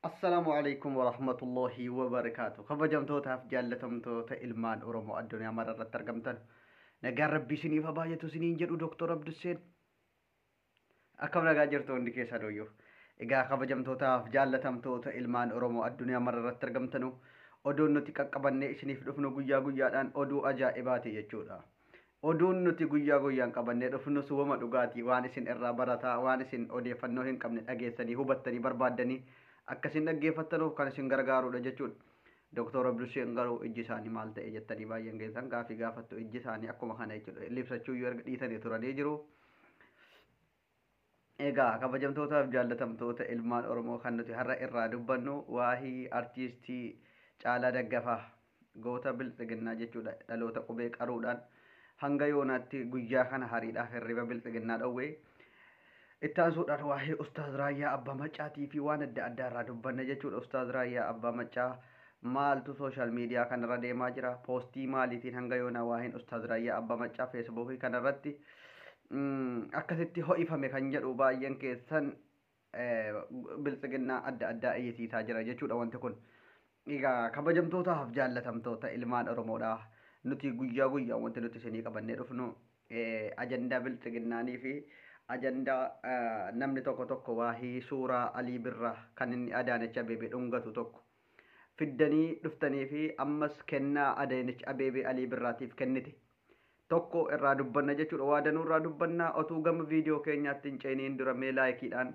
Assalaamu alaikum warahmatullahi wabarakaatu. Kabajamtootaaf jaallatamtoota ilmaan Oromoo addunyaa mara irratti argamtan. Nagaan Rabbii isiniif haa baay'atu isiniin jedhu Dooktor Abdusseen. Akkam nagaa jirtu hundi keessan ooyyuu. Egaa kabajamtootaaf jaallatamtoota ilmaan Oromoo addunyaa mara irratti argamtanu oduun nuti qaqqabannee isiniif dhufnu guyyaa guyyaadhaan oduu ajaa'ibaati jechuudha. Oduun nuti guyyaa guyyaan qabannee dhufnu suwama dhugaatii waan isin irraa barataa waan isin odeeffannoo hin qabne dhageessanii hubattanii barbaaddanii akkasiin dhaggeeffattanuuf kan isin gargaarudha jechuudha. Dooktor Abduseen garuu ijji isaanii maal ta'e jettanii baay'een keessan gaafii gaafattu ijji isaanii akkuma kana jechuudha. Libsachuu iyyuu erga dhiisanii turanii jiru. Egaa kabajamtootaaf jaallatamtoota ilmaan Oromoo kan nuti har'a irraa dubbannu waahii artiistii Caalaa Daggafaa goota bilxiginnaa jechuudha. Dhaloota qubee qaruudhaan hanga yoonaatti guyyaa kana hariidhaaf hirriba bilxiginnaa dhowwee. Itti aansuudhaan waa'ee Ustaaz Raayyaa Abbaa Maccaatii fi waan adda addaa irraa dubbanna jechuudha. Ustaaz Raayyaa Abbaa Maccaa maaltu sooshaal miidiyaa kanarra deemaa jira? Poostii maaliitiin hanga yoonaa waa'een Ustaaz Raayyaa Abbaa Maccaa feesbuukii kanarratti akkasitti ho'ifame kan jedhu baay'een keessan biltsiginnaa adda addaa iyyisiisaa jira jechuudha wanti kun. Egaa kabajamtootaaf jaallatamtoota ilmaan Oromoodha. Nuti guyyaa guyyaa wanti nuti isinii qabannee dhufnu ajandaa biltsiginnaanii fi ajandaa namni tokko tokko waahii suuraa Alii Birraa kan inni Adaanech Abeebee dhungatu tokko fiddanii dhuftanii fi ammas kennaa Adaanech Abeebee Alii Birraatiif kennite tokko irraa dubbanna jechuudha. Waa danuu irraa dubbanna otuu gama viidiyoo keenyaatti hin ceeniin dura mee laayikiidhaan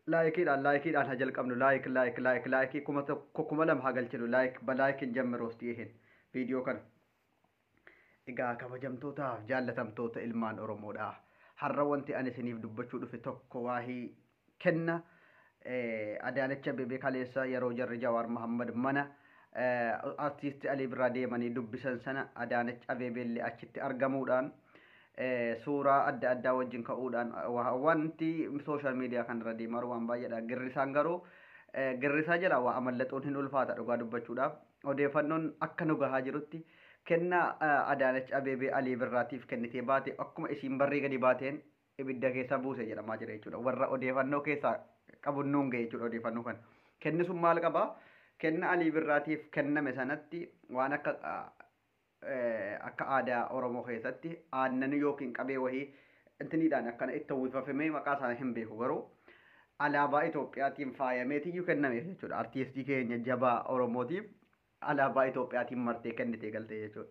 laayikiidhaan laayikiidhaan haa jalqabnu. Laayik laayik laayik laayikii 1000 2000 haa galchinu. Laayik balaayikiin jammiroos dhiyehin viidiyoo kana. Egaa kabajamtootaaf jaallatamtoota ilmaan Oromoodha. Har'a wanti ani isiniif dubbachuu dhufe tokko waahii kenna Adaanech Abeebee kaleessa yeroo jarri Jawaar Mohammad mana artiisti Alii Birraa deemanii dubbisan sana Adaanech Abeebeellee achitti argamuudhaan suuraa adda addaa wajjin ka'uudhaan wanti sooshaal miidiyaa kanarra deemaa waan baay'eedha. Girrisaan garuu girrisaa jala waa amallaxuun hin ulfaata dhugaa dubbachuudhaaf. Odeeffannoon akka nu gahaa jirutti kennaa Adaanech Abeebee Alii Birraatiif kennitee baate akkuma isiin barrii gadi baateen ibidda keessa buuse jedhamaa jira jechuudha. Warra odeeffannoo keessaa qabu nuun ga'e jechuudha odeeffannoo kana. Kenni sun maal qabaa? Kenna Alii Birraatiif kenname sanatti waan akka akka aadaa Oromoo keessatti aannan yookiin qabee wahii intiniidhaan akkana itti uwwifamee maqaa isaa hin beeku garuu alaabaa Itoophiyaatiin faayameetiyyuu kennameef jechuudha. Artiistii keenya jabaa Oromootiif alaabaa Itoophiyaatiin martee kennitee galte jechuudha.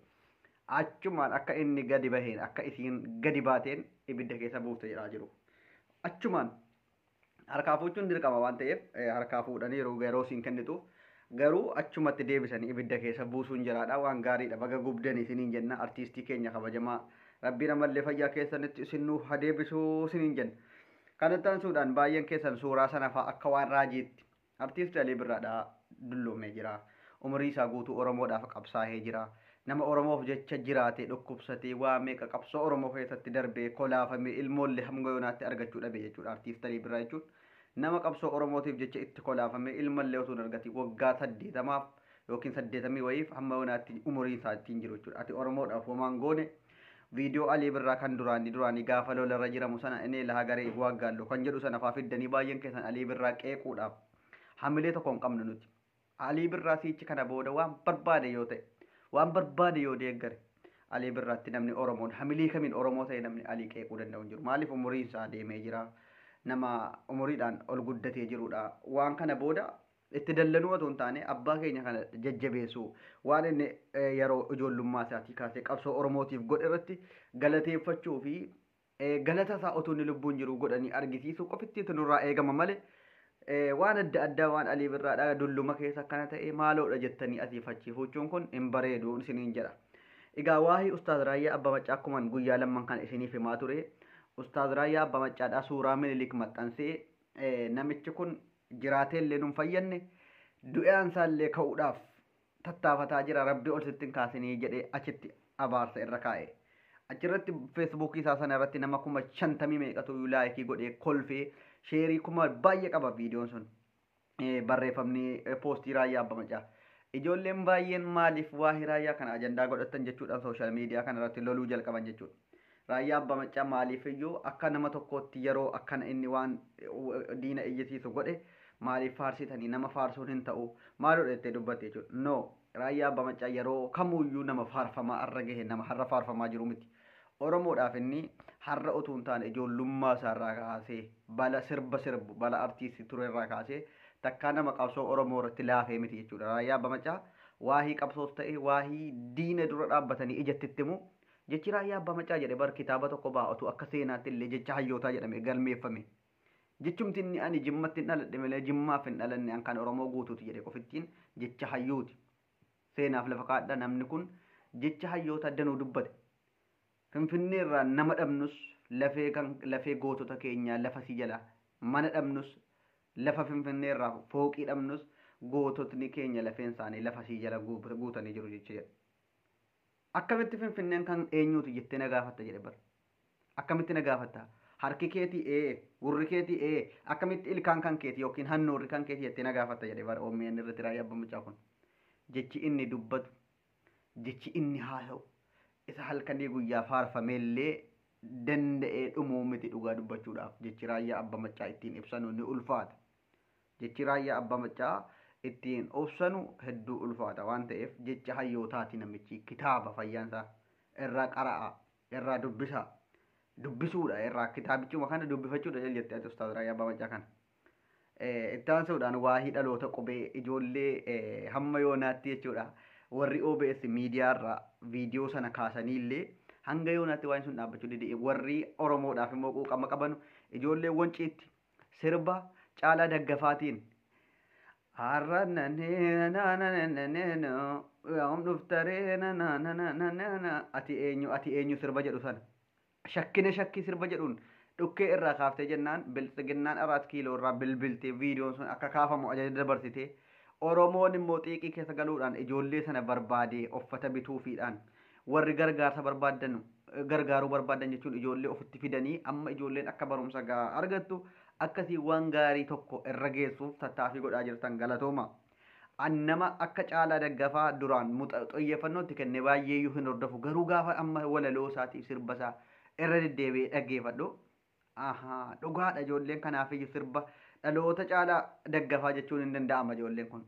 Achumaan akka inni gadi baheen akka isiin gadi baateen ibidda keessa buufte jedhaa jiru. Achumaan harkaa fuuchuun dirqama waan ta'eef harkaa fuudhanii yeroo isiin kennitu garuu achumatti deebisanii ibidda keessa buusuun jiraadha waan gaariidha. Baga gubdanii isiniin jenna artiistii keenya kabajamaa rabbiin ammallee fayyaa keessanitti isin nuuf haa deebisuu isiniin jenna. Kanatti aansuudhaan baay'een keessan suuraa sana fa'aa akka waan raajiitti artiistii Alii Birraadhaa dulloomee jira. Umurii isaa guutuu Oromoodhaaf qabsaa'ee jira. Nama Oromoof jecha jiraate dhukkubsatee waa meeqa qabsoo Oromoo keessatti darbee kolaafamee ilmoollee hanga yoonaatti argachuu dhabe jechuudha. Artiistii Alii Birraa jechuun nama qabsoo Oromootiif jecha itti kolaafamee ilmallee osoo hin argatiin waggaa 80 yookiin 80 wayiif hamma yoonaatti umurii isaa ittiin jiru jechuudha. Ati Oromoodhaaf homaan goone viidiyoo Alii Birraa kan duraanii duraanii gaafa lolarra jiramu sana inni laha garee waaggaallu kan jedhu sana faa fiddanii baay'een keessan Alii Birraa qeequudhaaf hamilee tokko hin qabnu nuti. Alii Birraa siichi kana booda waan barbaade yoo ta'e waan barbaade yoo deeggare Alii Birraatti namni Oromoon hamilee kamiin Oromoo ta'e namni Alii qeequu danda'u hin jiru. Maaliif umuriin isaa deemee jira? Nama umuriidhaan ol guddatee jirudha. Waan kana booda itti dallanuu otoo hin taane abbaa keenya kana jajjabeessuu waan inni yeroo ijoollummaa isaatii kaasee qabsoo Oromootiif godhe irratti galateeffachuu fi galata isaa otoo inni lubbuun jiru godhanii argisiisuu qofittiitu nurraa eegama malee waan adda addaa waan Alii Birraadhaa dulluma keessa akkana ta'e maaloodha jettanii asiif achii fuuchuun kun hin bareedu isiniin jedha. Egaa waa'ee Ustaaz Raayyaa Abbaa Maccaa akkuman guyyaa lamman kana isiniif himaa ture. Ustaaz Raayyaa Abbaa Maccaadhaa suuraa Minilik maxxansee namichi kun jiraatee illee nun fayyanne du'aan isaallee ka'uudhaaf tattaafataa jira rabbi ol sitti hin kaasinii jedhee achitti abaarsa irra kaa'e. Achirratti feesbuukii isaa sana irratti nama 50,000 meeqatu laayikii godhee kolfee sheerii kuma baay'ee qaba viidiyoon sun. Barreeffamni poostii Raayyaa Abbaa Maccaa. Ijoolleen baay'een maaliif waa'ee Raayyaa kana ajandaa godhatan jechuudhaan sooshaal miidiyaa kana irratti loluu jalqaban jechuudha. Raayyaa Abbaa Maccaa maaliif iyyuu akka nama tokkootti yeroo akkana inni waan diina iyyisiisu godhe Maaliif faarsitanii? Nama faarsuun hin ta'u, maaloo jettee dubbatte jechuudha. No, Raayyaa Abbaa Maccaa yeroo kamuyyuu nama faarfamaa har'a gahe, nama har'a faarfamaa jiru miti. Oromoodhaaf inni har'a utuu hin taane ijoollummaa isaarraa kaasee bala sirba sirbu, bala artiistii ture irraa kaasee takkaa nama qabsoo Oromoo irratti laafee miti jechuudha. Raayyaa Abbaa Maccaa waahii qabsoos ta'e waahii diina dura dhaabbatanii ijatti itti himu, jechi Raayyaa Abbaa Maccaa jedhe bar kitaaba tokko ba'a utuu akka seenaatti illee jecha hayyootaa jedhame galmeeffame. Jechumti inni "ani Jimmatti hin dhaladhe malee Jimmaaf hin dhalanne, an kan Oromoo guutuuti" jedhe qofittiin jecha hayyuuti. Seenaaf lafa kaadha, namni kun jecha hayyoota danuu dubbate. Finfinnee irraa nama dhabnus, lafee kan lafee gootota keenyaa lafa si jala mana dhabnus, lafa Finfinnee irraa fooqii dhabnus, goototni keenya lafeen isaanii lafa sii jala guutanii jiru jecha jedha. "Akkamitti Finfinneen kan eenyuuti jettee na gaafatta?" jedhe bar. "Akkamitti na gaafatta? Harki keetii ee, gurri keetii ee, akkamitti ilkaan kan keeti yookiin hannuurri kan keeti jettee na gaafatta?" jedhe bara OMN irratti Raayyaa Abbaa Maccaa kun. Jechi inni dubbatu, jechi inni haasa'u, isa halkanii guyyaa faarfameellee danda'ee dhumuu miti. Dhugaa dubbachuudhaaf jechi Raayyaa Abbaa Maccaa ittiin ibsanu ni ulfaata. Jechi Raayyaa Abbaa Maccaa ittiin ibsanu hedduu ulfaata waan ta'eef jecha hayyootaati. Namichi kitaaba fayyaansaa irraa qara'a, irraa dubbisa, dubbisuudha, irraa kitaabichuma kana dubbifachuudha jettee ati Ustaaz Raayyaa Abbaa Maccaa kana. Itti aansuudhaan waahii dhaloota qubee, ijoollee hamma yoonaatti jechuudha, warri OBS miidiyaarraa viidiyoo sana kaasanii illee hanga yoonaatti waan sun dhaabbachuu dide, warri Oromoodhaaf immoo quuqama qabanu, ijoollee Wanciitti sirba Caalaa Daggafaatiin "Har'a yoom dhuftaree ati eenyu, ati eenyu" sirba jedhu sana, "Shakkina shakkii" sirba jedhuun dhukkee irraa kaaftee jennaan, Biltsiginnaan Araat Kiiloo irraa bilbiltee viidiyoon sun akka kaafamu ajaja dabarsitee, Oromoon immoo xiiqii keessa galuudhaan ijoollee sana barbaadee uffata bituufiidhaan, warri gargaarsa barbaadan, gargaaruu barbaadan jechuun ijoollee ofitti fidanii amma ijoolleen akka barumsa gahaa argattu, akkasii waan gaarii tokko irra geessuuf tattaaffii godhaa jirtan, galatooma. An nama akka Caalaa Daggafaa duraan xiyyeeffannoo itti kennee baay'eeyyuu hin hordofu, garuu gaafa amma walaloo isaatiif sirba isaa irra deddeebi'ee dhaggeeffadhu, ahaa, dhugaadha, ijoolleen kanaafiyyuu sirba dhaloota Caalaa Daggafaa jechuun hin danda'ama. Ijoolleen kun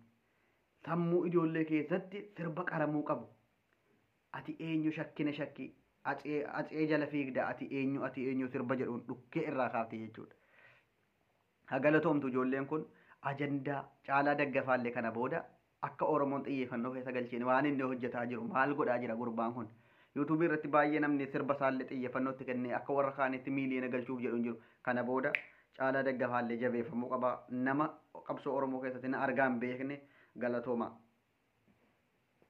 sammuu ijoollee keessatti sirba qaramuu qabu. "Ati eenyu shakkina shakkii acee jala fiigda, ati eenyu, ati eenyu" sirba jedhuun dhukkee irraa kaafte jechuudha. Haa galatoomtu ijoolleen kun. Ajandaa Caalaa Daggafaallee kana booda akka Oromoon xiyyeeffannoo keessa galcheen waan inni hojjetaa jiru, maal godhaa jira gurbaan kun. Yuutuubii irratti baay'ee namni sirba isaallee xiyyeeffannoo itti kennee akka warra kaanitti miiliyoona galchuuf jedhu hin jiru. Kana booda Caalaa Daggafaallee jabeeffamuu qaba. Nama qabsoo Oromoo keessatti na argaa hin beekne, galatooma.